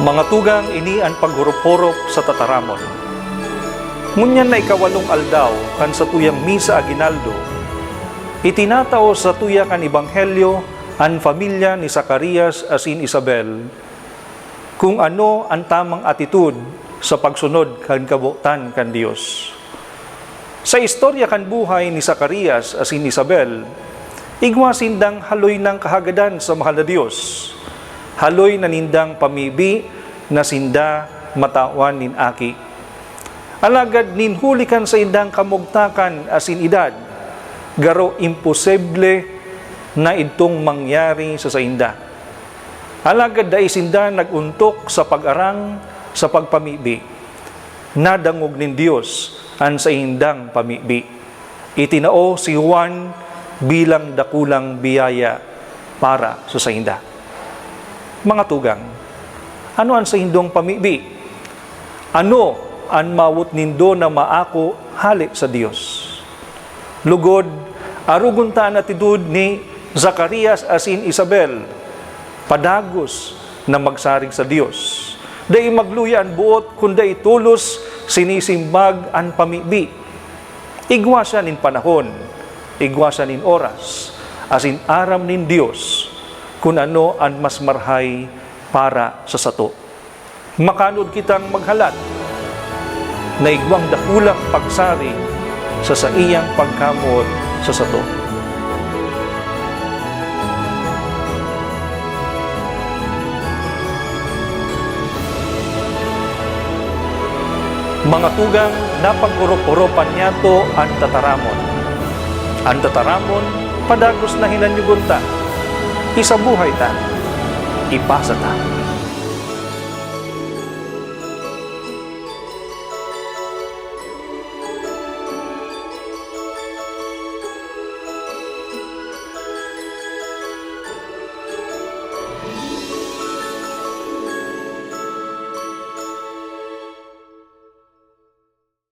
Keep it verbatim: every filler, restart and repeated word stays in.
Mga tugang, ini an paghurup-hurup sa tataramon. Ngunyan na ikawalong aldaw kan satuyang misa aguinaldo, itinatao sa satuya kan ebanghelyo an pamilya ni Zacarias asin Isabel, kung ano an tamang atitod sa pagsunod kan kabotan kan Dios. Sa istorya kan buhay ni Zacarias asin Isabel, igwa sindang haloy nang kahagadan sa mahal na Dios. Haloy na nindang pamibi na sinda matawan nin aki. Alagad nin huli kan saindang kamugtakan asin edad, garo imposible na idtong mangyari sa sainda. Alagad dai sinda nag-ontok sa pag-arang sa pagpamibi. Nadangog nin Dios an saindang pamibi. Itinao si Juan bilang dakulang biyaya para sa sainda. Mga tugang, ano an saindong pamibi? Ano an mawot nindo na maako hale sa Dios? Lugod, arogon ta an atidod ni Zacarias asin Isabel, padagos na magsarig sa Dios. Dai magluya an boot kun dai tolos sinisimbag an pamibi. Igwa siya nin panahon, igwa siya nin oras, asin aram nin Dios kun ano an mas marahay para sa sato. Makaanod kitang maghalat na igwang dakulang pagsarig sa saiyang pagkamoot sa sato. Mga tugang, napag-orop-oropan niyato an tataramon. An tataramon, padagos na hinanyogon ta. Isabuhay ta. Ipasa ta.